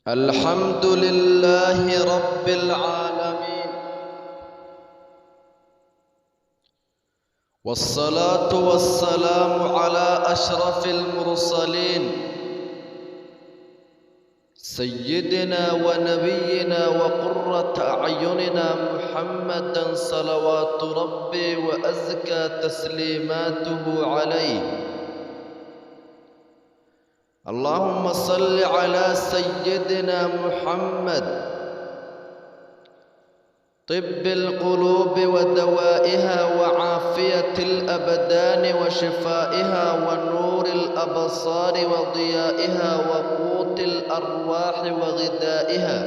الحمد لله رب العالمين، والصلاة والسلام على أشرف المرسلين، سيدنا ونبينا وقرة أعيننا محمدا، صلوات ربي وأزكى تسليماته عليه. اللهم صل على سيدنا محمد طب القلوب ودوائها وعافية الأبدان وشفائها ونور الأبصار وضيائها وقوت الأرواح وغذائها،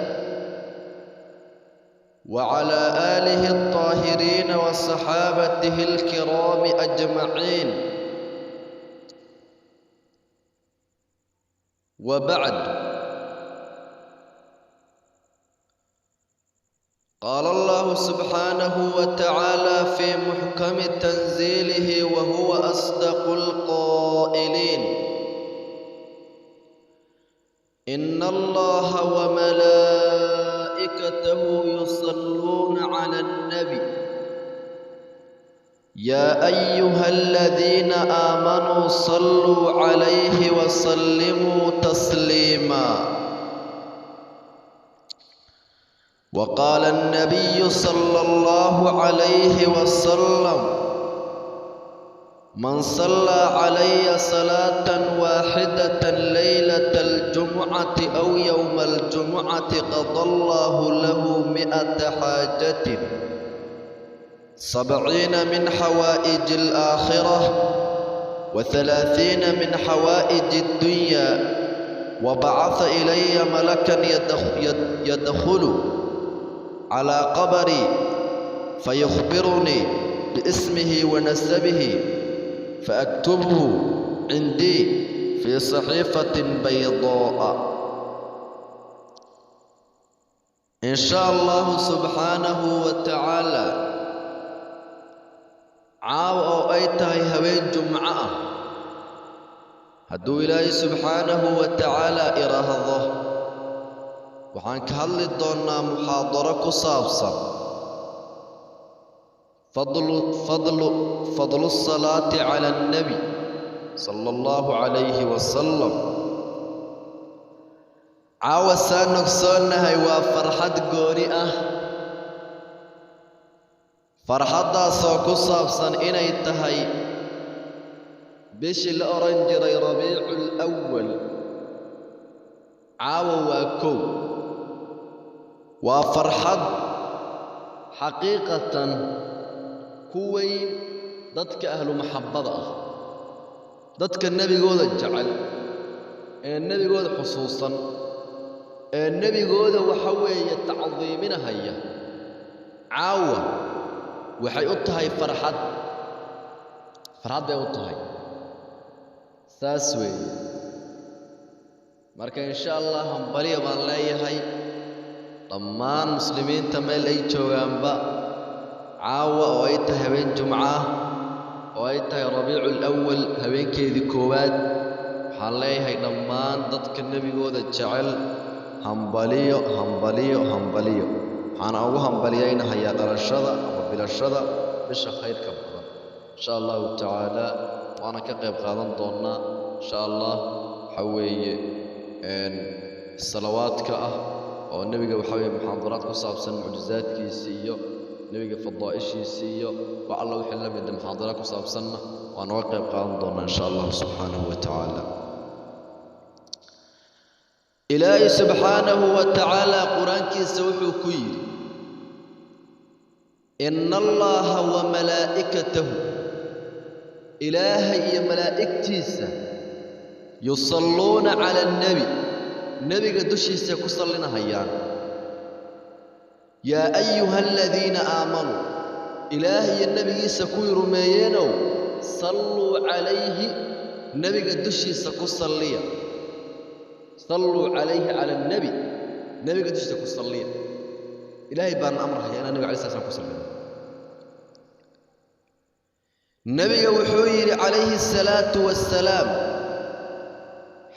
وعلى آله الطاهرين وصحابته الكرام أجمعين. وبعد، قال الله سبحانه وتعالى في محكم تنزيله وهو أصدق القائلين: إن الله وملائكته يصلون على النبي يا أيها الذين آمنوا صلوا عليه وسلموا تسليما. وقال النبي صلى الله عليه وسلم: من صلى علي صلاة واحدة ليلة الجمعة أو يوم الجمعة قضى الله له 100 حاجة، 70 من حوائج الآخرة و30 من حوائج الدنيا، وبعث إلي ملكا يدخل على قبري فيخبرني باسمه ونسبه فأكتبه عندي في صحيفة بيضاء. إن شاء الله سبحانه وتعالى، caawa oo ay tahay habeen jumco ah, hadduu Ilaahay subxaanahu wa tacaala iraahdo, waxaan ka hadli doonnaa muxaadaro ku saabsan fadlu asalaati cala alnebi sala allahu calayhi wasalam. Caawa saan ogsoonnahay waa farxad gooni ah, farxaddaasoo ku saabsan inay tahay bishii la odhan jiray Rabiicu Alawal. Caawa waa kow, waa farxad xaqiiqatan ku weyn dadka ahlu maxabbada ah, dadka nebigooda jecel, ee nebigooda xusuusan, ee nebigooda waxa weeye tacdiiminahaya. Caawa waxay u tahay farxad, farxad bay u tahay, saas weeye. Marka insha Allah hambaliya baan leeyahay dhammaan muslimiinta meel ay joogaanba. Caawa oo ay tahay habeen jumco ah, oo ay tahay Rabiicu Alawal habeenkeedii koowaad, waxaan leeyahay dhammaan dadka nebigooda jecel hambaliyo, hambaliyo, hambaliyo. Waxaana ugu hambaliyaynahayaa dhalashada ama bilashada bisha khayrka badan, insha allahu tacaala. Waana ka qayb qaadan doonnaa insha Allah, waxa weeye salawaadka ah oo nebiga, waxa weeye muxaadaraad ku saabsan mucjizaadkiisi iyo nebiga fadaa'ishiisi iyo wax alla wixii la mida, muxaadaraad ku saabsanna waan uga qayb qaadan doonnaa insha allahu subxaanahu wa tacaala. Ilaahay subxaanahu wa tacaala qur-aankiisa wuxuu ku yidhi: ina allaha wa malaa'ikatahu, Ilaahay iyo malaa'igtiisa, yusalluuna cala alnebi, nebiga dushiisay ku sallinahayaan. Yaa ayuha aladiina aamanuu, Ilaahay iyo nebigiisa kuwii rumeeyeenow, salluu calayhi, nebiga dushiisa ku salliya. Salluu calayhi, cala alnebi, nebiga dushiisa ku salliya. Ilaahay baana amrahaya inaan nebiga alay sla slam ku sallino. Nebiga wuxuu yidhi calayhi asalaatu wassalaam,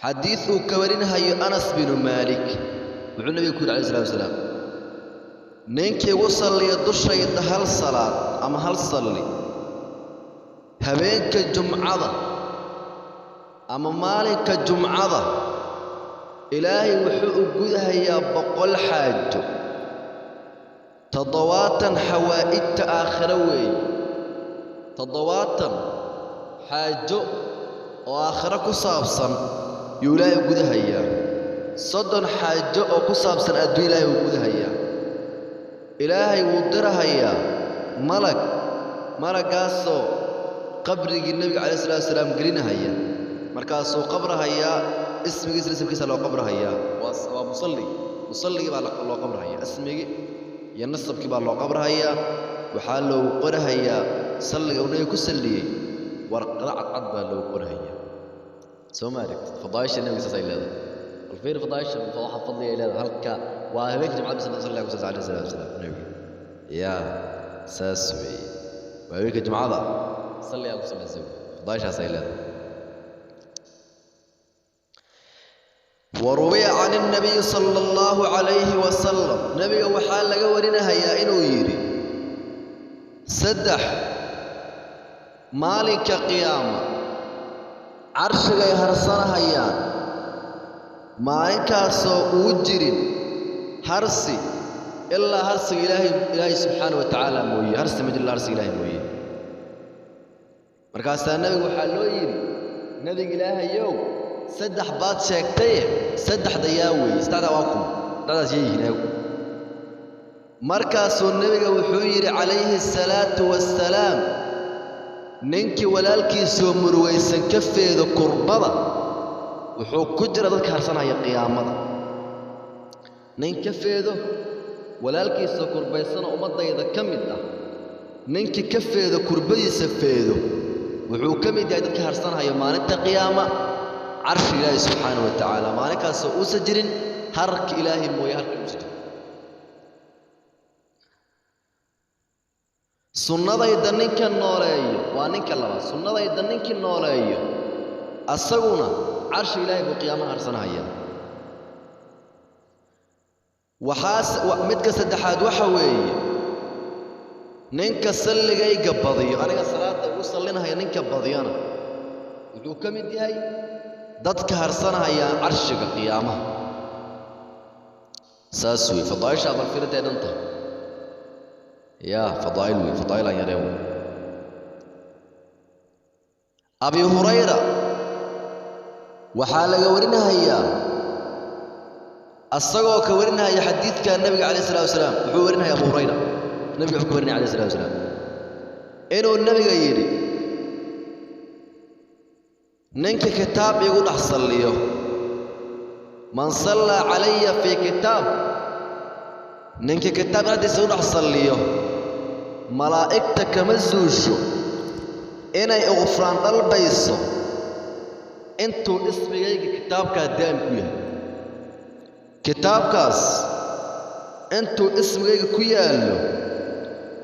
xadiid uu ka warinahayo Anas binu Maalik. Wuxuu nabiga ku yidhi alayhi salatu wasalaam: ninkii igu salliya dushayda hal salaad ama hal salli habeenka jumcada ama maalinka jumcada, Ilaahay wuxuu u gudahayaa 100 xaajo, 70 xawaa'ijta aakhiro weeye, 70 xaajo oo aakhiro ku saabsan yuu Ilaahay u gudahayaa, 30 xaajo oo ku saabsan adduun Ilaahay uu gudahayaa. Ilaahay wuu dirahayaa malag, malaggaasoo qabrigii nebiga calayhi salatu wasalaam gelinahaya. Markaasuu qabrahayaa, ismigiisa nasabkiisa loo qabrahayaa. Waa musalli, musalligii baa loo qabrahayaa, ismigii iyo nasabkii baa loo qabrahayaa. Waxaa loogu qorahayaa salliga uu nebiga ku salliyey warqado cadcad baa loogu qorahayaa. Soo ma aragtid fadaaisha nebiga saas ay leedahay? Bal fiir fadaaisha, waxa fadliga ay leedahay. Halka waa habeenka jimcada bis salliga ku salli alayhi salatu wasalaam nebiga. Yaa saas weeye, waa habeenka jimcada salligaa ku sallisay, fadaaishaas ay leedahay. وروي عن النبي صلى الله عليه وسلم، نبي waxaa laga warinahayaa inuu yidhi: 3 maalinka qiyaama carshigay harsanahayaan, maalinkaasoo uu jirin harsi ilaa harsiga Ilaahay, Ilaahay subxaana wa tacaala mooye. Harsi ma jiro ilaa harsiga Ilaahay mooye. Markaasaa nebigu waxaa loo yidhi: nebiga Ilaahayow, 3 baad sheegtaye, saddexda yaa weeye? Saddexdaa waa kuma? Saddexdaas yay yihiin ayagu? Markaasuu nebiga wuxuu yidhi calayhi asalaatu wassalaam: ninkii walaalkiisoo murugaysan ka feedo kurbada, wuxuu ku jira dadka harsanaya qiyaamada. Nin ka feedo walaalkiisoo kurbaysanoo ummaddayda ka mid ah, ninkii ka feedo kurbadiisa feedo, wuxuu ka mid yahay dadka harsanaya maalinta qiyaama carshi Ilaahi subxaana wa tacaala, maalinkaasoo uusan jirin harka Ilaahay mooye, harka uusan jirin. Sunnadayda ninka nooleeyo waa ninka labaad. Sunnadayda ninkii nooleeyo asaguna carshi Ilaahay buu qiyaamaha harsanhayaa. Waxaas midka saddexaad waxa weeye ninka salligayga badiyo, aniga salaadda ugu sallinahaya ninka badiyana, wuxuu ka mid yahay dadka harsanahaya carshiga qiyaamaha. Saas wey fadaaisha abalfirintaay dhan tahay. Yaa fadaa'il wey, fadaa'il aan yareen wey. Abi Hurayra waxaa laga warinahayaa, asagoo ka warinahaya xadiidka nabiga calayh salatu wasalaam, wuxuu warinahaya Abu Hurayra, nabiga wuxuu ka warinaya alayh salatu wasalaam inuu nabiga yidhi: ninka kitaab igu dhex salliyo, man sallaa calaya fii kitaab, ninka kitaab dhexdiisa u dhex salliyo, malaa'igta kama zuusho inay uqufraan dalbayso intuu ismigayga kitaabkaa daa'im ku yahay. Kitaabkaas intuu ismigayga ku yaallo,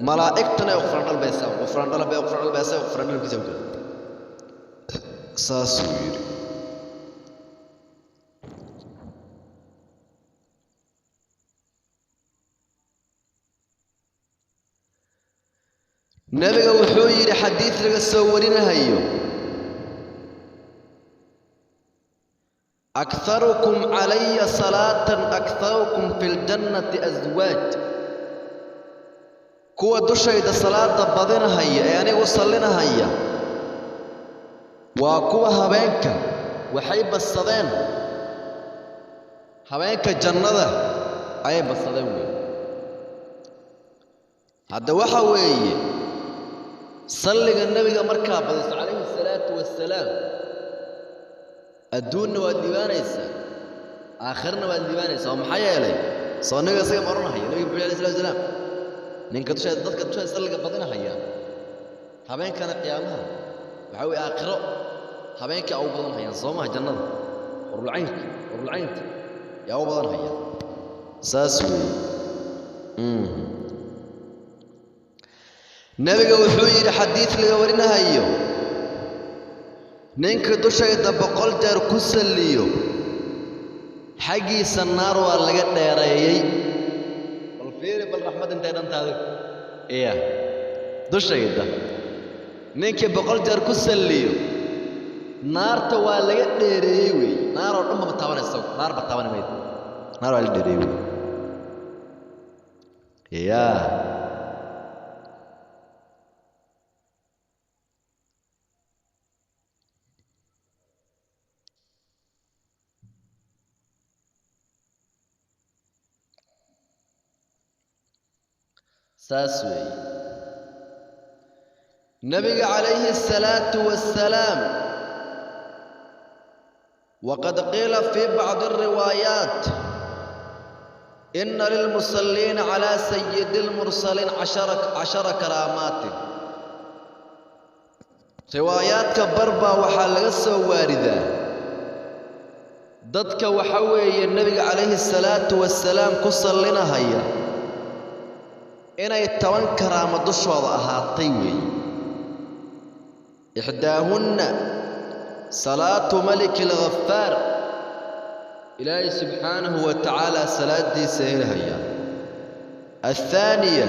malaa'igtana ay uqufraan dalbaysaa, qufraan dalbay, qufraan dalbaysaa, qufraan dalabkiisa ku jira. Saasuu yidhi. Nebiga wuxuu yidhi xadiid laga soo warinahayo: akharukum calaya salaatan akharukum fi ljannati aswaaj. Kuwa dushayda salaada badinahaya ee anigu sallinahaya waa kuwa habeenka waxay badsadeen, habeenka jannada ayay badsadeen wey. Hadda waxa weeye salliga nebiga markaa badiso calayhi asalaatu wassalaam, adduunna waad liibaanaysaa, aakhirana waad liibaanaysaa. Oo maxaa yeelay, soo nebiga isaga ma odhanahaya? Nebiga muxuu alayhi salatu wasalaam: ninka dusheeda, dadka dusheeda salliga badinahaya, habeenkana qiyaamaha waxaa weeye aakhiro habeenkii aa u badan hayaan, soo maha? Jannada xurulcaynka, xurulcaynta yaa u badan haya. Saas weeye. Nebiga wuxuu yidhi xadiid laga warinahayo: ninka dushayda 100 jeer ku salliyo, Xaggiisa naar waa laga dheereeyey. Bal fiiri, bal raxmad intay dhantaadi iya dushayda. Ninkii 100 jeer ku salliyo naarta waa laga dheereeyey weeye. Naar oo dhan ma taabanaysa, naar ba taaban maydo, naar waa la dheereeyey weeye. Ya saas weeye. Nabiga calayhi الsalaatu wassalaam, waqad qiila fii bacdi alriwaayaat ina lilmusalliina calaa sayidi اlmursaliin cashara karaamaatin. Riwaayaadka barbaa waxaa laga soo waaridaa dadka waxa weeye nebiga calayhi الsalaatu wassalaam ku sallinahaya inay 10 karaamo dushooda ahaatay weeye. Ixdaahunna salaatu maliki alghafaar, ilaahay subxaanahu wa tacaala salaadiisa helhaya. Athaaniya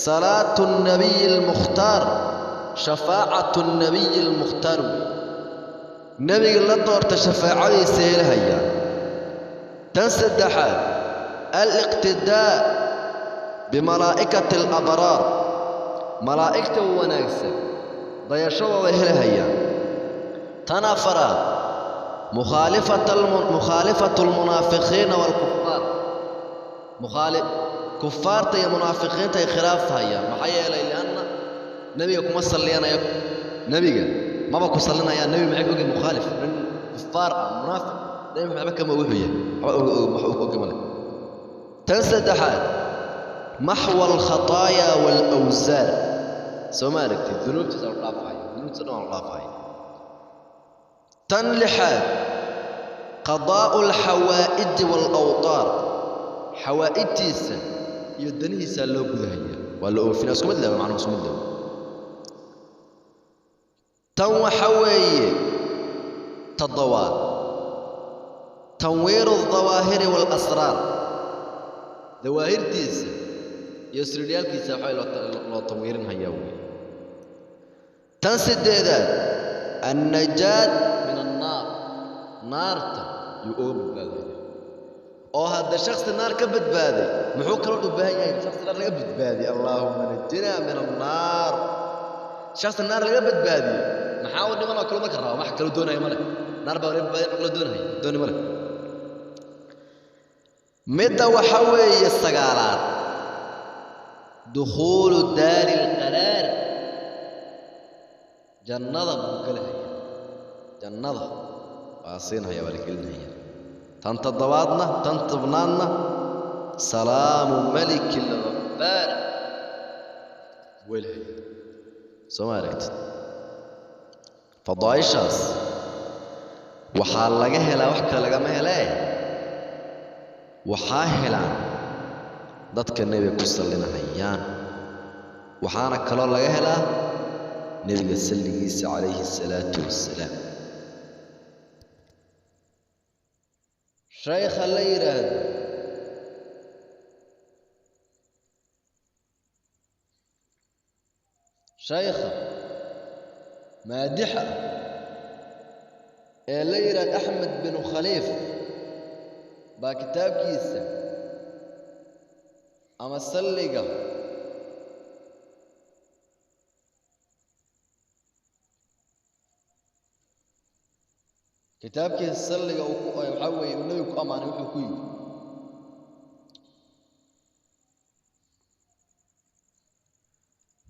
salaatu nnabiyi almukhtaar, shafaacatu nnabiyi almukhtaar weeye, nebiga la doorta shafaacadiisa helhaya. Tan saddexaad aliqtidaa bimalaa'ikati alabraar, malaa'igta wanaagsan dayashadooda helhaya. Tan afaraad mukhaalifatu almunaafiqiina waalkufaar, kufaarta iyo munaafiqiinta ay khilaafhayaan. Maxaa yeelay lianna nebiga kuma salliyanaya, nebiga maba ku sallinayaan. Nebi maxay ka ogyahay? Mukhaalif nin kufaar ah, munaafiq, nebi waxba kama wuxuu yahay, waxba wax og male. Tan saddexaad maxwa alkhataayaa waalawsaar, soo ma aragtid, dunuubtiisa la dhaafaya, dunuubtiisa dhan la dhaafaya. Tan lixaad qadaa'u alxawaa'iji waalawtaar, xawaa'ijtiisa iyo danihiisaa loo gudahaya, waa la oofinaa, isku mid leh macnuhu, isku mid leh. Tan waxa weeye toddobaad tanwiiru aldawaahiri waalasraar, dawaahirtiisa iyo siriiryaalkiisa waxaa loo tanwiirinhayaa weeye. Tan sideedaad annajaat min annaar, naarta yuu uga badbaadaya. Oo hadda shaksi naar ka badbaaday muxuu kaloo u baahan yahay? Shaksi naar laga badbaadiyey, allaahumma najinaa min annaar. Shaksi naar laga badbaadiyey maxaa u dhiman oo kale marka raba? Wax kaloo doonaya male, naar baa laga badbaadiya, wax kaloo doonaya dooni male. Midda waxa weeye sagaalaad dukhuulu daari alqaraar, jannada buu gelahaya, jannada waa siinhaya, waa la gelinhaya. Tan toddobaadna, tan tobnaadna salaamu maliki alghafaar welhaya. Soo ma aragtid fadaa'ishaas waxaa laga helaa, wax kale lagama helee, waxaa helaan dadka nebiga ku sallinahayaan. Waxaana kaloo laga helaa nebiga salligiisa calayhi asalaatu wassalaam. Shaykha la yidhaahdo shaykha maadixa ee la yidhaahdo Axmed binu Khaliif baa kitaabkiisa ama salliga kitaabkiisa salliga uu ku waxaa weeye uu nebigu ku ammaanay wuxuu ku yidhi: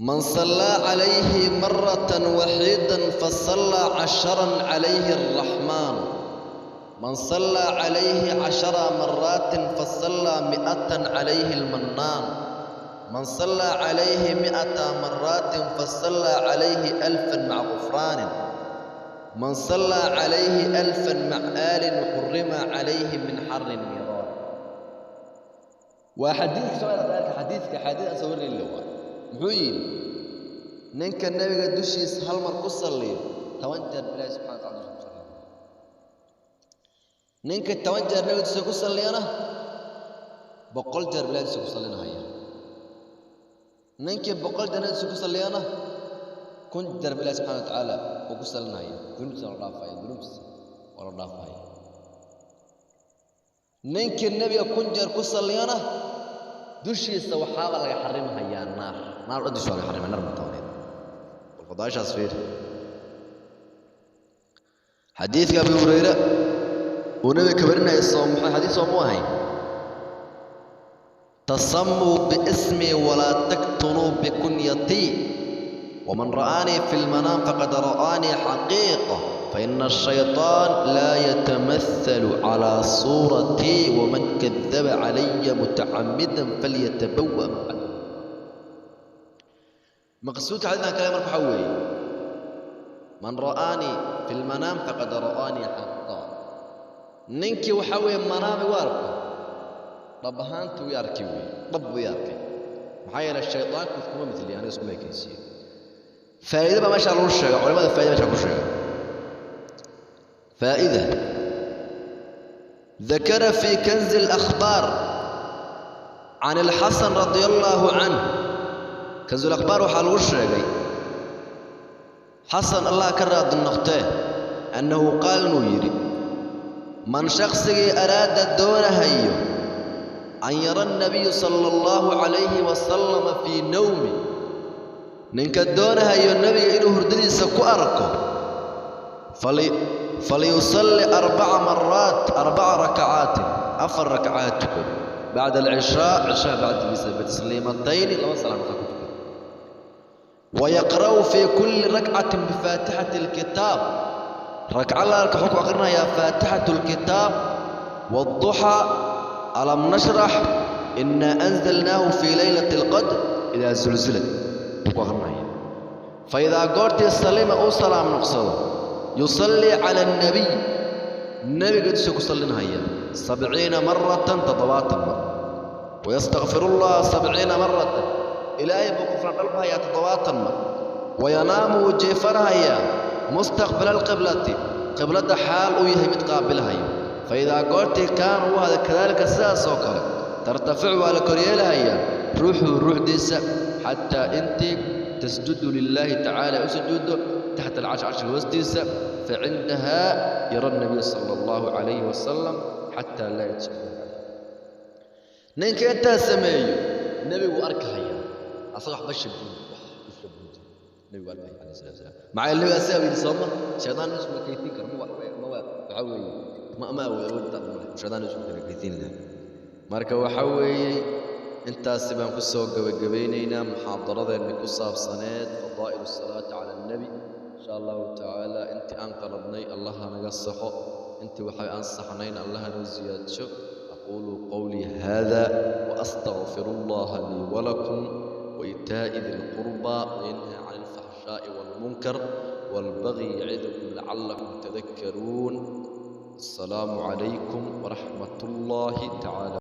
man sallaa calayhi maratan waxiidan fasallaa 10 calayhi araxmaan, man sallaa calayhi 10 maraatin fasallaa 100 calayhi almannaan, man sallaa calayhi 100 maraatin fasallaa calayhi 1000 maca gufraanin, man sallaa calayhi 1000 maca aalin xurima calayhi min xarri niiraan. Waa xadiidka soo arka, xadiidka xadiid aan soo warinayna waa muxuu yidhi: ninka nebiga dushiisa hal mar ku salliyo 10 jeer Ilaahi subxana wa tacala dushiisa ku salliyo. Ninka 10 jeer nabiga ku salliyana 100 jeer bilaadiisa ku sallinaya. Ninkii 100 jeer nabiga ku salliyana 1000 jeer bilaad subxaana wa tacaala uu ku sallinaya. Dunuubtiisa la dhaafaya, dunuubtiisa waa la dhaafaya. Ninkii nabiga 1000 jeer ku salliyana dushiisa waxaaba laga xarimahayaa naar. Naar dushiisa laga xarimaya, naar matawneed. Bal fadaashaas fiir. Xadiidka Abi Hurayra uu nabiga ka warinaya soo maxay xadiis soo mu ahayn? Tasammuu biismii walaa taktunuu bikunyatii waman ra'aanii fi lmanaam faqad ra'aanii xaqiiqa faina ashaytaan laa yatamathalu calaa suuratii waman kadaba calaya mutacamidan falyatabawa maqcadahu. Maqsuudka xadiidkan kale marka waxaa weeye man ra'aanii fi lmanaam faqad ra'aanii xaqa. Ninkii waxaa weeye manaam igu arko dhab ahaantu ii arkay weeye, dhab buu ii arkay. Maxaa yeelay shaydaanku iskuma mitliyo, aniga iskuma ekaysiiyo. Faa'iido baa meeshaa lagu sheega, culimada faa'iida meeshaa ku sheega. Faa'ida ذكر في كنز الأخبار عن الحسن رضي الله عنه. كنز الأخبار waxaa lagu sheegay xasan allah ka raadi noqtee annahu qaal inuu yidhi man shakhsigii araada doonahayo an yara annabiyu sala allahu calayhi wasalama fii nawmi, ninka doonahayo nebiga inuu hurdadiisa ku arko falyusalli 4 maraat 4 rakacaatin 4 rakacaat tukado bacda alcishaa, cishaa bacdigiisa bitasliimatayni 2 salaam ku tukado. ويقرأ في كل ركعة بفاتحة الكتاب. ركعة لا حكم أقرنا يا فاتحة الكتاب والضحى ألم نشرح إنا أنزلناه في ليلة القدر إذا زلزلت. فإذا قلت السلام أو سلام نقصد يصلي على النبي، النبي قد سيكون هيا 70 مرة تضوات مرة، ويستغفر الله 70 مرة إلهي بكفر قلبها يا تضوات مرة، وينام وجيفرها يا مستقبل القبلة، قبلة حال ويهي متقابلها. فإذا قلت كان وهذا كذلك الساس وكذا ترتفع على كريالها هي روح الروح ديسة حتى أنت تسجد لله تعالى أسجد تحت العرش عرش الوسديسة، فعندها يرى النبي صلى الله عليه وسلم حتى لا يتشبه عليه. نينك أنت سمي النبي وأركها أصبح بشبه النبي وأركها عليه الصلاة والسلام مع اللي أساوي صمة شيطان اسمه كيفين كرمو ما عوي ما شيطان اسمه كيفين له. marka waxa weeye intaasi baan ku soo gabagabaynaynaa muxaadaradeena ku saabsaneed fadaa'il salaati cala annabi. Insha allahu tacaala intii aan qaladnay allah naga saxo, intii waxay aan saxnayn allah noo ziyaadsho. aqulu qawlii hada wa astaghfiru allaha lii walakum وإيتاء ذي القربى وينهى عن الفحشاء والمنكر والبغي يعظكم لعلكم تذكرون. السلام عليكم ورحمة الله تعالى.